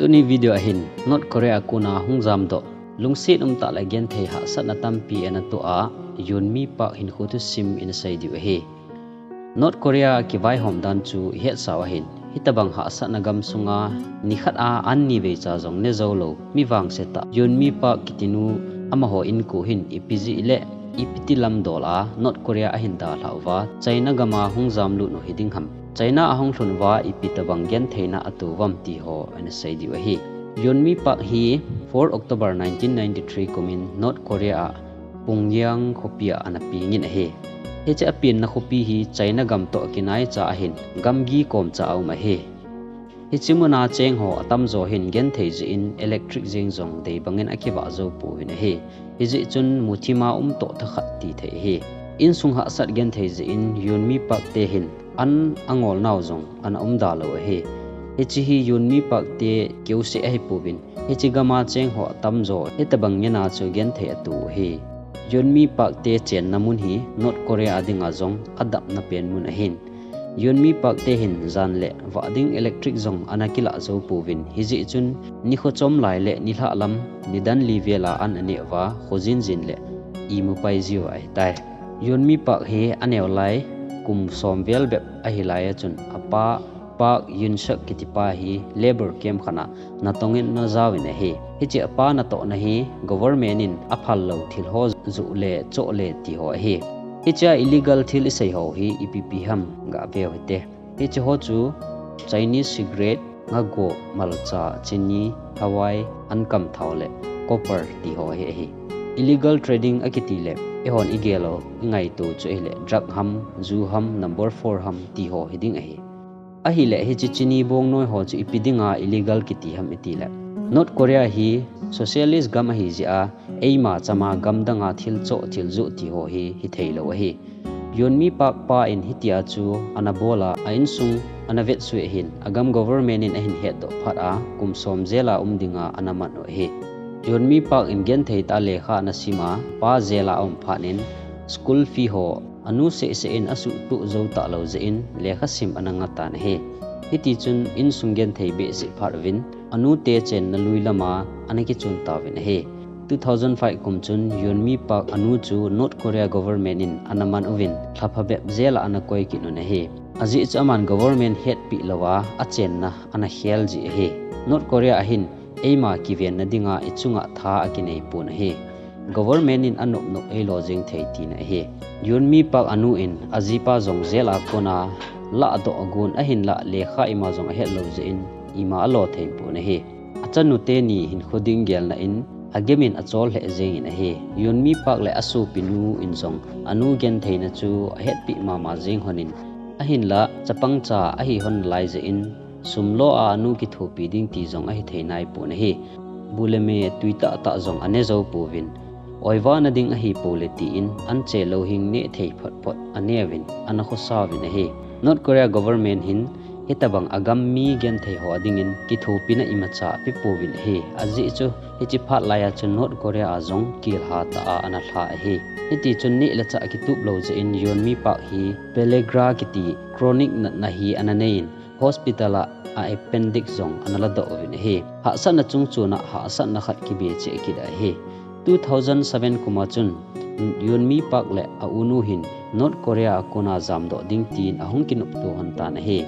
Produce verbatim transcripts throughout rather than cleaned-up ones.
Tuni video a hin North Korea a kona hung jamdoh, lungset umtah le genthei hahsatna tampi ana toh a, Yeonmi Park hinkho thusim ina sei diu ahi. North Korea kivaihom dan chu ihetsau ahin, hitobang hahsatna gamsunga nikhat a an nivei cha jong ne jou lou mi vangsetah Yeonmi Park kitinu amaho inko hin ipi jeh le ipi ti lamdol a North Korea ahin dalhah uva China gam a hung jamlut u hiding ham, China a hung lhun uva ipi tobang gentheina ato uvam ti ho ana sei diu ahi. Yeonmi Park hi four October nineteen ninety-three kumin North Korea a Pyongyang khopi a ana pengin ahi. Hiche apenna khopi hi China gam toh kinaicha ahin, gamgi komcha a um ahi. Hiche muna chengho atamjo hin genthei jeh in electric jeng jong dei bangin akivah jou pouvin ahi. Hijeh chun muthima um toh thakhat ti thei ahi. Insung hahsat genthei jeh in Yeonmi Park te hin an angolnau jong ana umda lou ahi. Hiche hi Yeonmi Park te keuseh ahipouvin, hiche gam a chengho atamjo hitobang ngena chu genthei ato u ahi. Yeonmi Park te chenna mun hi North Korea a dinga jong adamna pen mun ahin, Yeonmi Park te hin jan le vah ding electric jong ana kilah jou pouvin, hijeh chun nikho chom lai le nilhah lam nidan li vel a an aneh uva, khojin jin le imu pai jiu ahitai. Yeonmi Park hi aneo lai kum som vel bep ahi lai a chun apa Park Yun-suk kitipa hi labour camp khat a natong in ana jaovin ahi. Hiche apa natohna hi government in aphal lou thil ho joh le choh le ti ho ahi. Hichea illegal thil isei ho hi ipi ipi ham gah veu hite. Hiche ho chu Chinese cigarette, ngago, malcha, chini, hawai, ankam thao le copper ti ho hi ahi. Illegal trading akiti le eihon igel u, ingaito chu ahile drug ham, ju ham, number four ham ti ho hiding ahi. Ahile hiche chini bongnoi ho chu ipi dinga illegal kiti ham itile, North Korea hi socialist gam ahi jeh a eima chama gam danga thil choh thil joh ti ho hi hithei lou ahi. Yeonmi Park pa in hitia chu ana bol a, a insung ana vetsui ahin, agam government in ahin hetdoh phat a kum som jail a um dinga ana man u ahi. Yeonmi Park in genthei tah a lekha ana sim a, apa jail a aum phat in school fee ho anu sehseh in asuhtoh jou talou jeh in lekha sim ana ngah tan ahi. Hitichun insung genthei behseh phat uvin, anute chenna lui lama ana kichon tauvin ahi. Two thousand five kum chun Yeonmi Park anu chu North Korea government in ana man uvin, lhapha bep jail a ana koi kit un ahi. Ajeh chu aman government hetpeh louva achenna ana khel jeh ahi. North Korea a hin eima kivenna dinga ichunga tha akinei pon ahi. Government in anop nop eilo jeng thei tina ahi. Yeonmi Park anu in ajipa jong jail a kona lahdoh agon ahinlah lekha ima jong ahet lou jeh in ima alo thei pon ahi. Achanu teni hinkho ding gelna in agem in achol lheh jengin ahi. Yeonmi Park le asopinu in jong anu gentheina chu ahetpeh mama jeng lhonin, ahinlah chapangcha ahi lhon lai jeh in sum lo a anu kithopi ding ti jong ahithei naipon ahi. Bu le me tui tahtah jong ane jou pouvin, oivana ding ahipou le tin anche louhing nehthei photphot aneuvin ana khosauvin ahi. North Korea government hin hitobang agam mi genthei ho adingin kithopina imacha apepouvin ahi. Ajeh chu hiche phat laiya chu North Korea a jong kelha tah a ana lha ahi. Hitichun neh le chah kitup lou jeh in Yeonmi Park hi pellagra kiti chronic natna hi ana neiyin, hospital a appendix jong ana ladoh uvin ahi. Hahsatna chungchon a hahsatna khat kibe cheh kit ahi. Two thousand seven kuma chun Yeonmi Park le aunu hin North Korea a kona jamdoh ding tin ahung kinopto lhon tan ahi.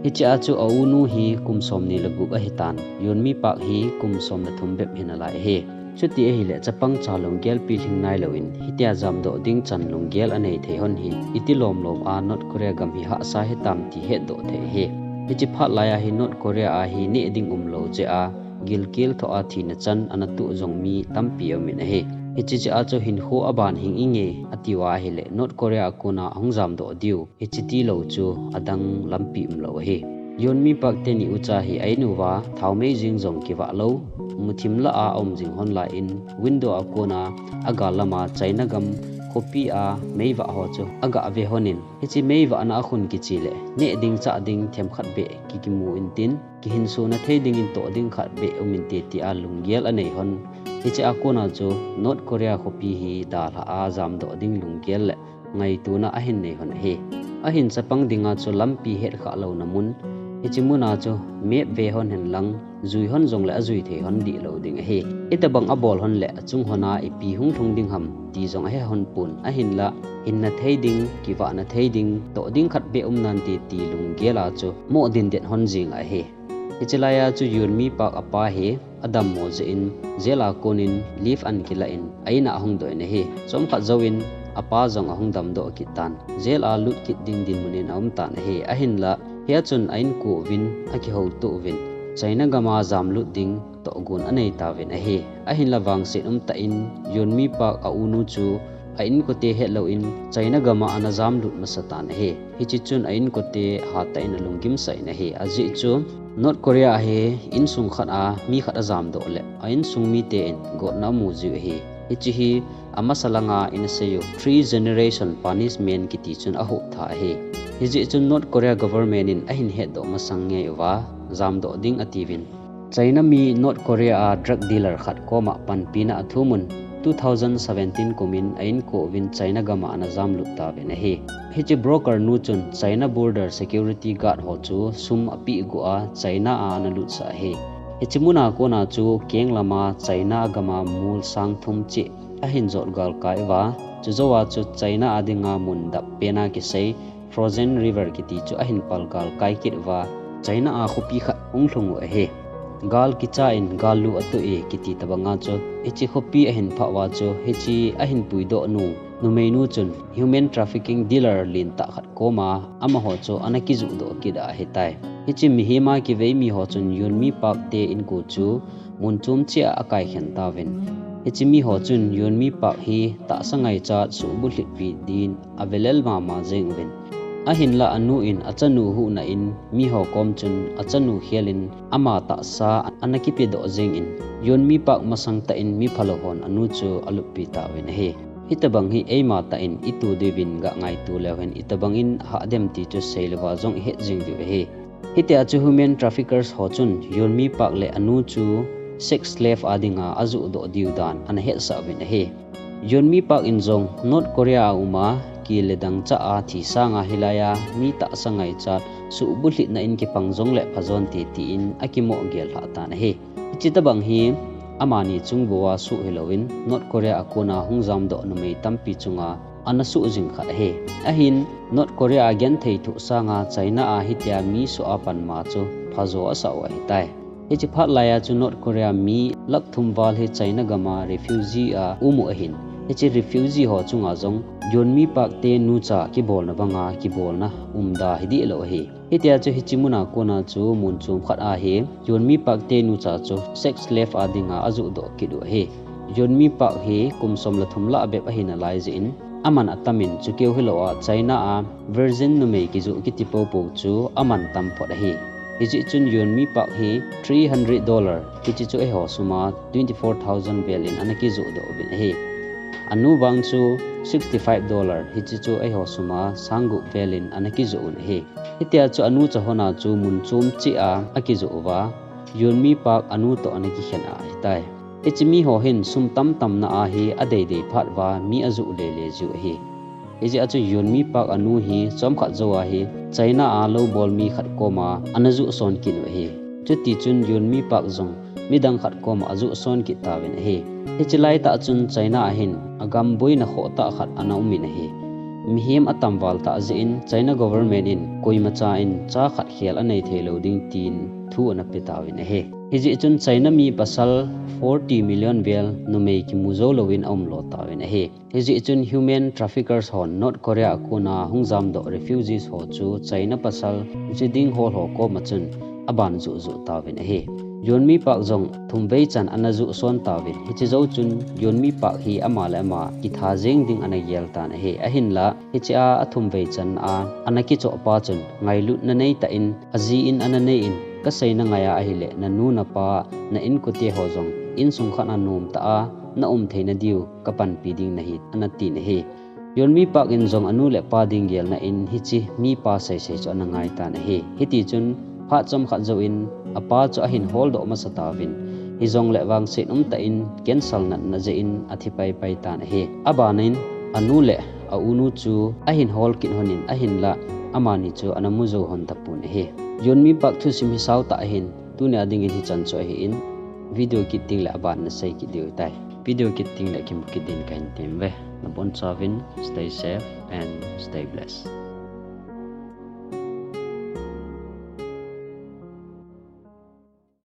Hichea chu aunu hi kum somni le gup ahitan, Yeonmi Park hi kum som le thum bep hinalai ahi. Chuti ahile chapangcha lunggelpi lhing nailouvin hitia jamdoh ding chan lunggel anei thei lhon hi iti lomlom a North Korea gam hi hahsa hitam ti hetdoh thei ahi. Hiche phat laiya hi North Korea a hi neh ding umlou jeh a gilkel thoh a thina chan ana toh jong mi tampi aumin ahi. Hiche jeh a chu hinkho aban hing inge atiuva ahile North Korea a kona ahung jamdoh diu hiche tilou chu adang lampi umlou ahi. Yeonmi Park teni ucha hi a-in uva thaomei jing jong kivah lou, muthim lah a aum jing lhon laiyin window a kona agal lama China gam khopi a meivah ho chu agah ve lhonin, hiche meivahna a khun kiche le neh ding chah ding themkhat beh kikimu intin, kihinsona thei dingin toh ding khat beh um inte tia lunggel anei lhon. Hichea kona chu North Korea khopi hi dalha a jamdoh ding lunggel le ngaitona ahin nei lhon ahi. Ahin chapang dinga chu lampi hetkhah louna mun Hiche muna chu map ve hon hen lang, jui hon jongle ajui thei hon dih lou ding ahi. Hitobang abol hon le achung hon a ipi hung lhung ding ham ti jong ahe hon pon, ahinla hinna thei ding, kivahna thei ding, toh ding khat beh um nante ti lunggel a chu mo dindet hon jing ahi. Hiche lai a chu Yeonmi Park apa hi adammo jeh in jail a kon in leave ana kila in a in a ahung doh in ahi. Chomkhat jouvin apa jong ahung damdoh kit tan, jail a lut kit ding dinmun in aum tan ahi. Ahinla hia chun a inko uvin akihouto uvin China gam a jamlut ding tohgon anei tauvin ahi. Ahinla vangset umtah in Yeonmi Park a unu chu a inkote hetlou in China gam a ana jamlut masa tan ahi. Hiche chun a inkote hatah in alunggim sah in ahi. Ajeh chu North Korea a hi insung khat a mi khat ajamdoh le a insung mite in gotna amu jiu ahi. Hiche hi amasa lang a ina sei u three generation punishment kiti chun ahop tha ahi. Hijeh chun North Korea government in ahin hetdoh masang ngei uva jamdoh ding atiuvin. China mi North Korea a drug dealer khat koma panpina athum un two thousand seventeen kum in a inko uvin China gam a ana jamlut tauvin ahi. Hiche broker nu chun China border security guard ho chu sum apeh got a China a ana lutsah ahi. Hiche muna kona chu keng lam a China gam a mol sang thum cheh ahin jot galkai uva, chujou a chu China a dinga mun dap pen a kisei Frozen River kiti chu ahin pal galkai kit uva, China a khopi khat hung lhung u ahi. Gal kicha in gal lu atoh e kiti tobang a chu hiche khopi ahin phah uva chu hiche ahin puidoh nu, numeinu chun human trafficking dealer lentah khat koma amaho chu ana kijohdoh kit a ahitai. Hiche mihem a kivei miho chun Yeonmi Park te inko chu mun chom cheh a akaikhen tauvin. Hiche miho chun Yeonmi Park hi tahsa ngaichat suhbulhit pi din avelel mama jeng uvin. Ahinla anu in achanu huhna in miho kom chun achanu khel in ama tahsa ana kipedoh jeng in, Yeonmi Park masang tah in mi phalou hon anu chu aluppi tauvin ahi. Hitobang hi eima tah in ito diuvin ga ngaito leu hen itobang in hah dem ti chu seilouva jong ihet jeng diu ahi. Hitia chu human traffickers ho chun Yeonmi Park le anu chu sex slave a dinga ajohdoh diu dan ana hetsah uvin ahi. Yeonmi Park in jong North Korea a um a, kile dangchah a thi sanga hilai a mi tahsa ngaichat suhbulhitna in kipang jongle phajonte tin akimoh gel lhah tan ahi. Hiche tobang hi amani chung bou a soh hilouvin North Korea a kona hung jamdoh numei tampi chunga ana soh jing khat ahi. Ahin North Korea a genthei thoh sanga China a hitia mi soh a panma chu phajo asah u ahitai. Hiche phat lai a chu North Korea mi lakh thum val hi China gam a refugee a um u ahin, hiche refugee ho chunga jong Yeonmi Park te nucha kibolna banga kibolna umda hidehlou ahi. Hitia chu hiche muna kona chu mun chom khat a hi Yeonmi Park te nucha chu sex slave a dinga ajohdoh kit u ahi. Yeonmi Park hi kum som le thum lah bep ahi nalai jeh in aman atam in chukeu hilou a China a virgin numei kijoh kiti poupou chu aman tam phot ahi. Hijeh chun Yeonmi Park hi three hundred dollar, hiche chu eiho sum a twenty four thousand vel in ana kijohdoh uvin ahi. Anu vang chu sixty five dollar, hiche chu eiho sum a sang gup vel in ana kijoh un ahi. Hitia chu anu cha hon a chu mun chom cheh a akijoh uva, Yeonmi Park anu toh ana kikhen a ahitai. Hiche miho hin sum tamtamna a hi adeidei phat uva mi ajoh lele jiu ahi. Hijeh a chu Yeonmi Park anu hi chomkhat jou a hi China a loubol mi khat koma ana johson kit u ahi. Chutichun Yeonmi Park jong midang khat koma ajohson kit tauvin ahi. Hiche laitah chun China a hin agam boina khohtah khat ana um in ahi. Mihem atam val tah jeh in China government in koimacha in cha khat khel anei theilou ding tin thu ana pe tauvin ahi. Hijeh chun China mi pasal forty million vel numei kimu jou louvin aumlo tauvin ahi. Hijeh chun human traffickers hon North Korea a kona hung jamdoh refugees ho chu China pasal jiding hol ho koma chun aban johjoh tauvin ahi. Yeonmi Park jong thumvei chan ana johson tauvin, hiche jou chun Yeonmi Park hi ama le ama kitha jeng ding ana gel tan ahi. Ahinla hiche a athumvei chan a ana kichoh pa chun ngailutna neitah in aji in ana nei in, kaseina ngai a ahile nanu napa na inkote ho jong insung khat a nomtah a na um theina diu kapanpi ding nahi, ana tin ahi. Yeonmi Park in jong anu le apa ding gelna in hiche mipa seisei chu ana ngai tan ahi. Hitichun phat chomkhat jouvin apa chu ahin holdoh masa tauvin, hijongle vangset umtah in cancer natna jeh in athi paipai tan ahi. Abanin anu le aunu chu ahin hol kit hon in ahinla amani chu ana mu jou hon tapon ahi. John Mipak thusim hi sao tah ahin, tunia dingin hichan chu ahin, video kit ding le aban nasei kit diu tai. Video kit ding le kimu kit din kahin tem ve. Nabonchauvin stay safe and stay blessed.